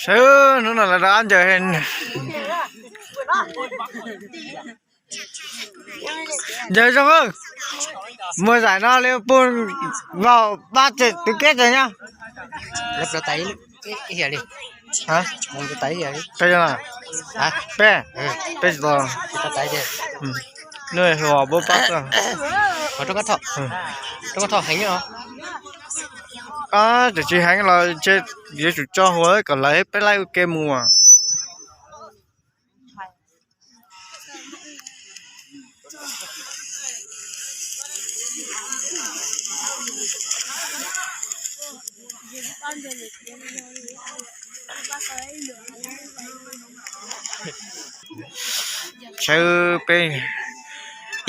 Sawv hnub no lawv rov qab ncaws, ncaws zoo. Mùa giải no Liverpool vào ba trận tứ kết rồi nhá. Peb, peb tsis tau. Nws hu bub pab. Tam tsis heev los yuav tsum tso hu kom lawv peb laij ua ke mus. Sawv peb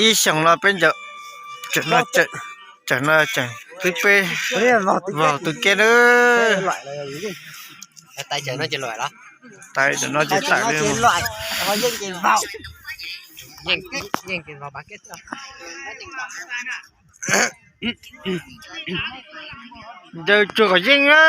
ib xyoos no peb ncaws, tam no tseem twb peb vauv tw kiab na. Tais tam no ces tawm li. Ncaws tsuag kom yeej na.